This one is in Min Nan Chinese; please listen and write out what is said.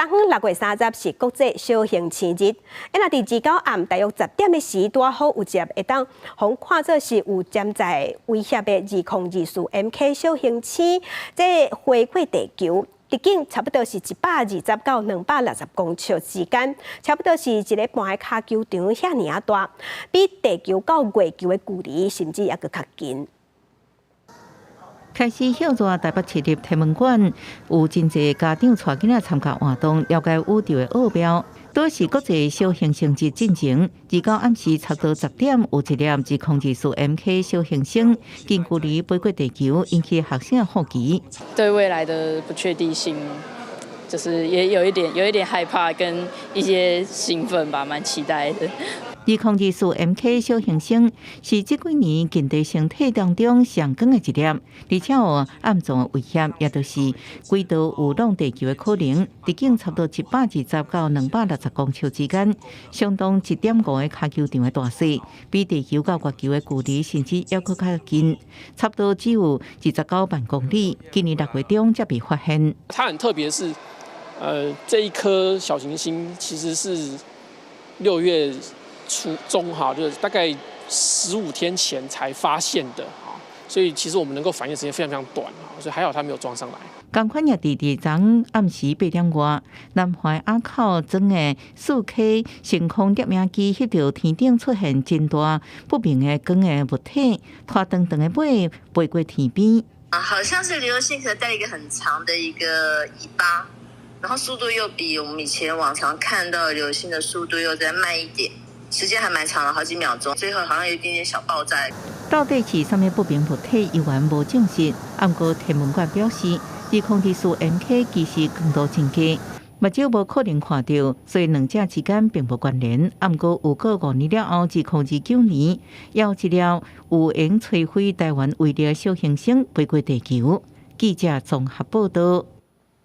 昨昏6月30是國際小行星日，啊，若佇二九暗大約10點的時，拄好有一粒會當予看做是有潛在威脅的2024 MK 小行星，這飛過地球。直徑差不多是120到260公尺之間，差不多是一个半个跤球場遐爾仔大，比地球到月球的距離甚至猶閣較近。開始歇熱台北市立天文館有真濟家長帶囡仔參加活動，了解宇宙的奧妙。都是國際小行星日進前，二九暗時差不多十點，有一粒2024 MK 小行星近距離飛過地球，引起學生的好奇。對未來的不確定性，就是也有一點害怕，跟一些興奮吧，蠻期待的。2024 MK 小行星是這幾年近地星體當中上光的一粒，而且有暗藏的危險，也就是軌道有挵地球的可能。直徑差不多120到260公尺之間，相當1.5個跤球場的大細，比地球到月球的距離甚至猶閣較近，差不多只有29萬公里。今年6月中才被發現。它很特別是，這一顆小行星其實是6月初中哈，就是大概15天前才發現的啊，所以其實我們能夠反應時間非常非常短啊，所以還好它沒有撞上來。仝款也佇佇昨暗時8點外，南橫仔口裝的4K 星空攝影機翕著天頂出現真大不明的光的物體，拖長長的尾飛過天邊。啊，好像是流星，可帶一個很長的一個尾巴，然後速度又比我們以前往常看到流星的速度又再慢一點。時間還蠻長的，好幾秒鐘，最後好像有一點點小爆炸。到底是啥物不明物體，猶原無證實。毋過天文館表示，2024 MK 其實光度真低，目睭無可能看著，所以兩者之間並無關聯。毋過有過5年了後，2029年，有一粒有閒摧毀台灣威力的小行星飛過地球。記者綜合報道。